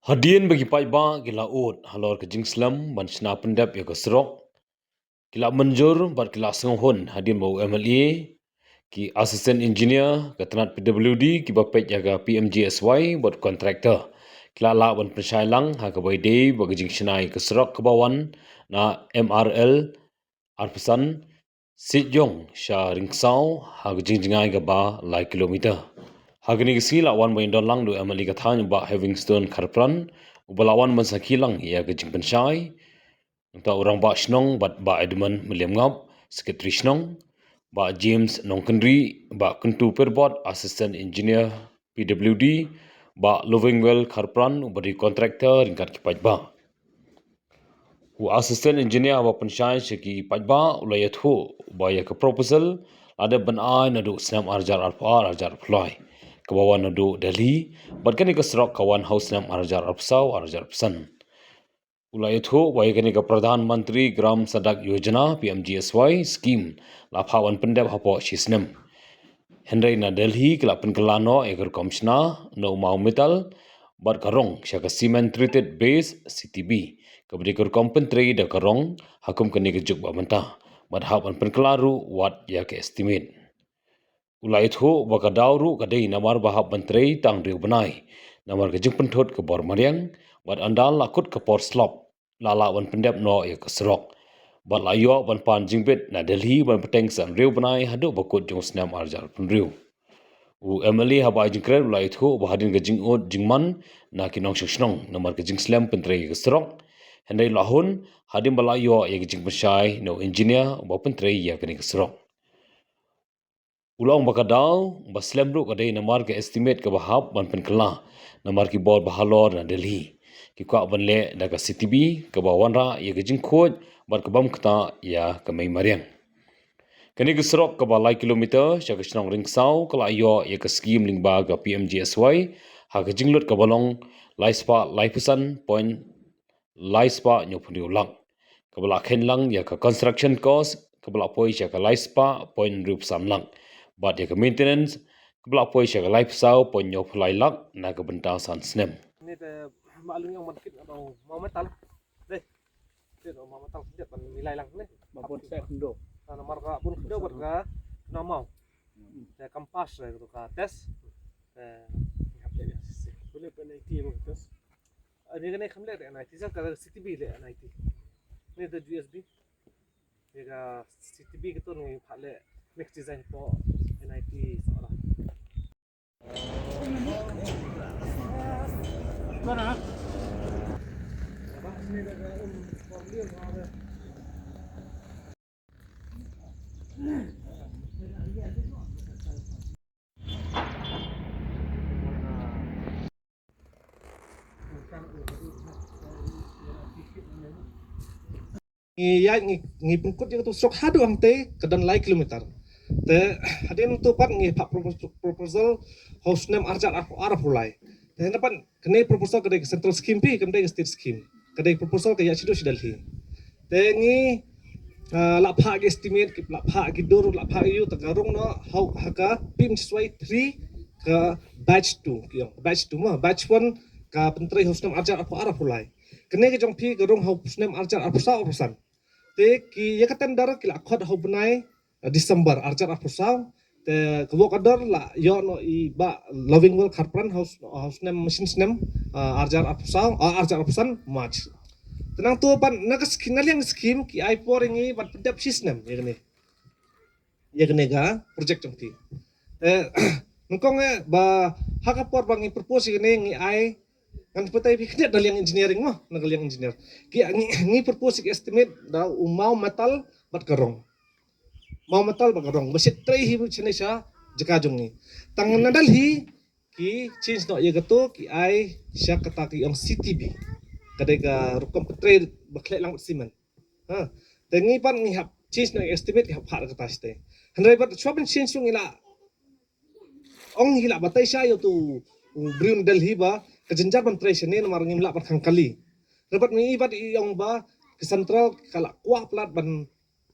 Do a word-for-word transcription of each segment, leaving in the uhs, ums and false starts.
Hadien ba ki paidbah ki la ud halor ka jingslem ban shna pyndep ïa ka surok, ki la mynjur bad ki la sngewhun hadien ba u M L A, ki assistant engineer ka tnat P W D, ki ba peit ïa ka P M G S Y bad contractor, ki la lah ban pynshai lang ha kaba ïadei bad ka jingshna ïa ka surok kaba wan na M R L arphew san, Sitjong sha Rynsaw ha ka jingjngai kaba lai kilometer. Ha kane ka sngi la wan ban ïadon lang da u M L A ka thaiñ, Bah Heavingstone Kharpran, uba la wan ban sakhi lang ïa ka jingpynshai. Nangta u Rangbah Shnong bad Bah Edmund Mylliemngap, Secretary Shnong, Bah James Nongkynrih, Bah Kuntu Pyrbot, Assistant Engineer P W D, Bah Lovingwell Kharpran, uba dei contractor, ryngkat ki paidbah. U assistant engineer haba pynshai sha ki paidbah u la ïathuh ba ïa ka proposal la dep ban ai naduh snem ar hajar arphew ar, ar hajar arphew lai, kaba wan naduh Delhi, bad kane ka surok ka wan ha u snem ar hajar arphew saw, ar hajar arphew san. U la ïathuh ba ïa kane ka Pradhan Mantri Gram Sadak Yojana, P M G S Y scheme, la phah ban pyndep hapoh shi snem. Hynrei na Delhi ki la pynkylla noh ïa ka rukom shna na u maw metal bad ka rong sha ka cement treated base, C T B, kaba dei ka rukom pyntrei da ka rong ha kum kane ka juk ba mynta, bad hap ban pynkylla ruh wat ïa ka estimate. U la ïathuh ba ka daw ruh ka dei namar ba hap ban trei tang hynriew bnai, namar ka jingpynthut ka bor mariang, bad ynda la kut ka por slap, la lah ban pyndep noh ïa ka surok. Bad la ïoh ban pan jingbit na Delhi ban bteng sa hynriew bnai haduh ba kut jong u snem ar hajar arphew hynriew. U M L A haba ai jingkren u la ïathuh ba hadien ka jingud jingman na ki nongshong shnong namar ka jingslem pyntrei ïa ka surok, hynrei la hun hadien ba la ïoh ïa ka jingpynshai na u engineer uba pyntrei ïa kane ka surok. U la ong ba ka daw ba slem ruh ka dei namar ka estimate kaba hap ban pynkylla namar ki bor ba halor na Delhi ki kwah ban leh da ka C T B kaba wanrah ïa ka jingkhuid bad ka bym ktah ïa ka mei mariang. Kane ka surok kaba lai kilometer sha ka shnong Rynsaw ka la ïoh ïa ka skhim lyngba ka P M G S Y ha ka jinglut kaba long lai spah laiphew san point lai spah hynñiewphew hynriew lak, kaba la kheiñ lang ïa ka construction cost kaba la poi sha ka lai spah point hynriewphew san lak, bad ïa ka maintenance kaba la poi sha ka laiphew saw point hynñiewphew lai lak na ka bynta san snem. Ni te ma lung yang man kit ado ma metal. Deh. Kit ma metal kit ban milai lang ni. Ma bun sa kendo. Na mar ka bun kendo bad ka na mau. Te kampas re ka test. Te ngap le. Boleh pun N I T mo test. Ani kane kham leh N I T sa ka C T B leh N I T. Ni da U S B. Ni ka C T B ka tu ni pha leh mix design po N I T so la. Ngi ïa ngi, ngi pynkut ïa katu surok haduh hangtei ka don lai kilometer. Te hadien tu pat ngi phah propos-, proposal ha u snem ar hajar arphew ar arphew lai. Te hynda pat kane proposal ka dei ka central scheme phi, kam dei ka state scheme. Ka dei proposal ka ïa shiduh shi Delhi. Te ngi, ah, la phah ki estimate, ki la phah ki dur, la phah ïa u ta ka rung noh ha u, ha ka P M G S Y three ka batch two, ki ong batch two ma, batch one ka pyntrei ha u snem ar hajar arphew ar arphew lai. Kane ka jong phi ka rung ha u snem ar hajar arphew saw arphew san. Te ki ïa ka tender ki la khot ha u bnai, eh, December ar hajar arphew saw. Te ka work order la ïoh noh i Bah Lovingwell Kharpran ha u s-, ha u snem, shisnem, eh, ar hajar arphew saw, eh, ar hajar arphew san March. Te nangtu pat na ka skhim, na liang skhim ki ai por ïa ngi ban pyndep shisnem ïa kane. Ïa kane ka project jong phi. Eh, nyngkong eh ba ha ka por ba ngi propose ïa kane ngi ai, ngan batai phi khyndiat na liang engineering mo, na ka liang engineer. Ki ngi, ngi propose ïa ka estimate da u maw metal bad ka rong. Maw metal bad ka rong. Ba shi trei hi shane sha jaka jong ngi. Tang na Delhi ki change noh ïa katu ki ai sha kata ki ong C T B. Ka dei ka rukom pyntrei ba khleh lang bad cement. Ha. Te ngi pat ngi hap change na estimate, ngi hap phah kata shatei. Hynrei pat shuwa ban change ngi la ong hi la batai sha ïa utu u briew na Delhi ba ka jynjar ban trei shane namar ngim lah ban khang kali. Hynrei pat ngi pat i ong ba ka central ka la kwah palat ban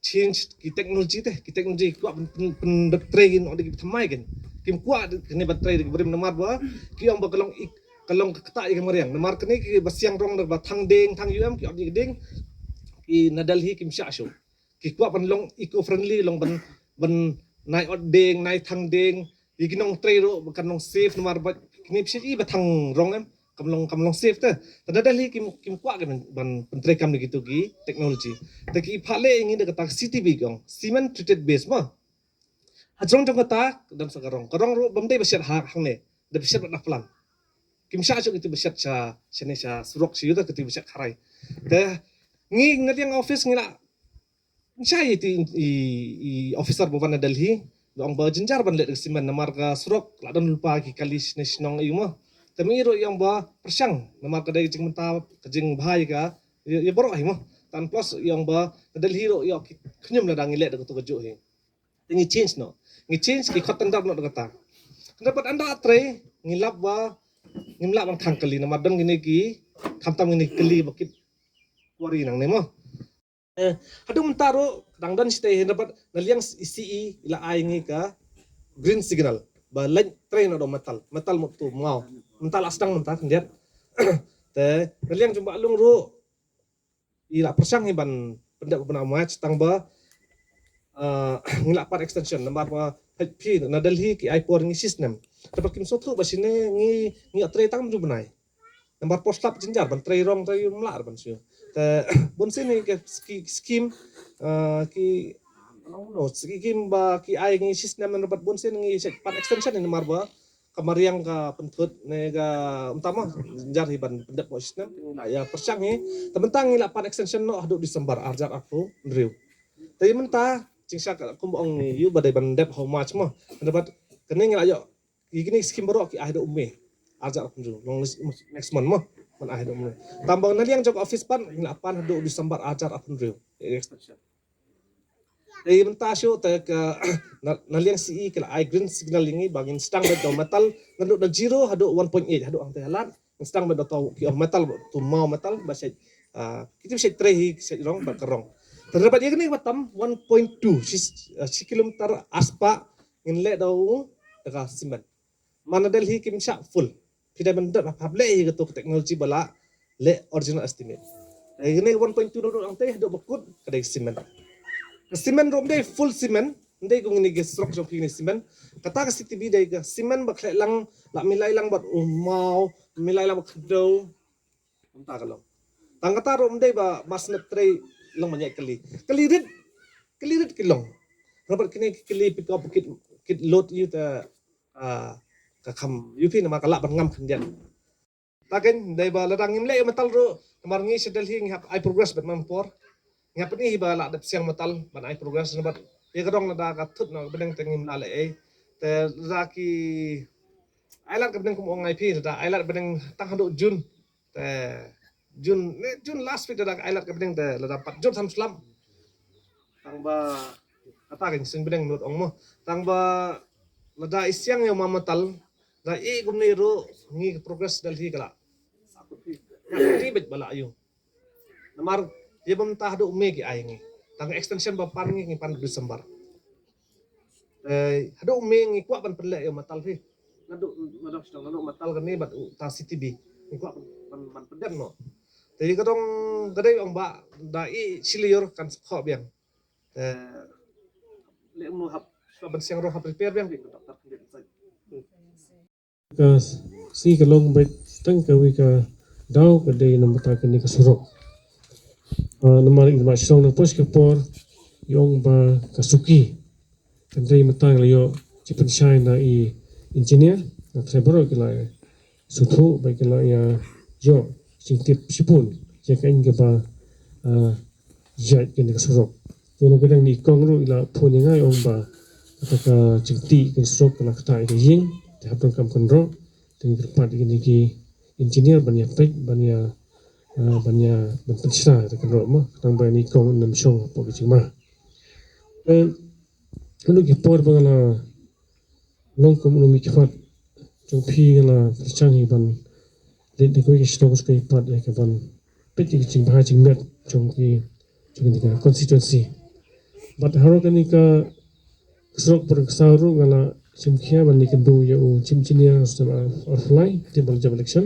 change ki technology te, ki technology kwah ban pyn, pyn, pyntrei kin ong da ki thymmai kin. Kim kwah kane ban trei da ki briew namar ba ki ong ba ka long ik ka long ka ktah ïa ka mariang. Namar kine ki ba siang rong da ba thang ding, thang ïu em, ki ot ïa ka ding, ki na Delhi kim shah shuh. Ki kwah ban long eco friendly, long ban, ban nai ot ding, nai thang ding. Ïa ki nongtrei ruh ba kan long safe, namar ba kine phi sngewthuh ba thang rong em, kam long, kam long safe te. Te na Delhi kim, kim kwah ban, ban pyntreikam ïa kitu ki technology. Te ki phah leh ïa ngi da kata ka C T B ki ong, cement treated base mo. Hajrong jong kata, don sa ka rong. Ka rong ruh bym dei ba shet ha, hangne. Da ba shet bad na plan. Kim shah shuh kitu ba shet sha, shane sha surok sha ïuh da kitu ba shet kharai. Te ngi na liang office ngi la, ngi shah ïa ti i, i officer ba wan na Delhi. Ba ong ba jynjar ban leh da ka cement namar ka surok la don lypa ki kali shane shnong ïa mo. Te ngi ruh ïa ong ba pyrshang namar ka dei ka jingmynta ka jingbha ïa ka, ïa, ïa baroh hi mo. Tan plus ïa ong ba na Delhi ruh ïa ki khñium lada ngi leh da katu kajuh hi. Te ngi change noh. Ngi change, ngi khot tender noh da kata. Hynrei pat ynda trei, ngi lap ba ngim lah ban khang kali namar don kine ki, khamtam kine ki kali ba kit quarry nangne mo. Eh, haduh mynta ruh dang don shatei, hynrei pat na liang C E i la ai ngi ka green signal ba leit trei noh da u metal, metal mo tu maw. Mynta la sdang mynta khyndiat. Te na liang jong Bah Lung ruh i la pyrshang hi ban pyndep u bnai March tang ba, ah, ngi la pan extension namar ba hei phi na Delhi ki ai por ngi shi snem. Te pat kim sngewthuh ba shine ngi, ngi ïatrei tang ju bnai. Namar por slap jynjar ban trei rong trei ym lah ban shu. Te bun sien hi ka ski-, skim, ah, ki, no, skim ba ki ai ngi shi snem, namar bun sien ngi shu pan extension namar ba ka mariang ka pynthut ne ka, mynta mo jynjar hi ban pyndep mo shi snem, ngi la ïa pyrshang hi. Te mynta ngi la pan extension noh haduh December ar hajar arphew hynriew. Te mynta jingshisha ka kum ong ngi ïoh ba dei ban dep ha u March mo. Hynrei pat kane ngi la ïoh, ïa kine skim baroh ki ai haduh u May ar hajar arphew hynriew, long next, next month mo. Ban ai haduh u May. Tang ba na liang jong ka office pat ngi la pan haduh December ar hajar arphew hynriew. Extension. Te mynta shuh te ka na, na liang C E ka la ai green signal ïa ngi ba ngin sdang beit da u metal, naduh da zero haduh one point eight, haduh hangtei halat ngin sdang beit da uto ki ong metal, tu maw metal ba shu, ah, kita shu trei hi shu rong bad ka rong. Te na bad ïa kane ba tam one point two shi, ah, shi kilometer aspah ngin leh da u, da ka cement. Mana Delhi kim shah full. Phi dei ban dep hap leh ïa kato ka technology ba la leh original estimate. Te kane one point two naduh hangtei haduh ba kut ka dei cement. Ka cement ruh ym dei full cement, ym dei kum kine ki surok jong phi kine cement. Kata ka C T B dei ka cement ba khleh lang, la milai lang bad u maw, milai lang bad khyndew. Kumta ka long. Tang kata ruh ym dei ba mas net trei long ban ïaid kali. Kali rit, kali rit ki long. Namar kine ki kali pick up kit, kit load ïa te, ah, ka kham ïa phi namar ka lah ban ngam khyndiat. Ta kein dei ba lada ngim leh ïa metal ruh, namar ngi sha Delhi ngi hap ai progress bad man por. Ngi hap pyni hi ba la dep siang metal ban ai progress namar ïa ka dong lada ka thut na ka bneng te ngim lah leh ei. Te lada ki ai lad ka bneng kum ong ai phi, lada ai lad ka bneng tang haduh June. Te June, ne June last week lada ai lad ka bneng te lada pat jur tham slap. Tang ba kata ka seng bneng lut ong mo. Tang ba lada i siang ïa u maw metal, da i kumne ruh ngi ka progress Delhi ka la. Ri bej ba la ïa u. Namar ïa bym ta haduh May ki ai ngi. Tang extension ba pan ngi, ngi pan December. Eh, haduh May ngi kwah ban pynleh ïa u metal phi. Naduh, naduh sdang, naduh metal kane bad u ta C T B. Ngi kwah ban, ban, ban pyndem noh. Te ïa ka dong ka dei ong ba da i shi lyer kan khoh biang. Te leh mo hap, shuwa ban siang ruh hap repair biang phi, ka doktor kan leh inside. Ka sngi ka long beit tang kawei ka daw ka dei namar kane ka surok. Ah, namar i ma shrong na pos ka por i ong ba ka suki. Kan dei mynta nga la ïoh jingpynshai na i engineer, na trai baroh ki la sngewthuh ba ki la ïa ïoh jingtip shibun ïa kaei kaba, ah, ïaid kane ka surok. Te na ka liang i kong ruh i la phone ïa nga i ong ba kata ka jingtih kane ka surok ka la ktah ïa ka ïing, te hap donkam kynroh, te ngi kyrpad ïa kine ki engineer ban ïa peit, ban ïa, ah, ban ïa, ban pynshna ïa ka kynroh mo, khnang ba i kong im shong hapoh ka jingma. Te, kano ki por ba nga la long kum u nongmihkhmat jong phi, nga la pyrshang hi ban leit da kawei ka shnong sha kawei pat ïa ka ban peit ïa ka jingbha jingmiat jong ki, jong kane ka constituency. Bad halor kane ka surok por ka saw ruh nga la shim khia ban ïakynduh ïa u Chief Engineer ha snem ar, arphew lai, te ban jop election.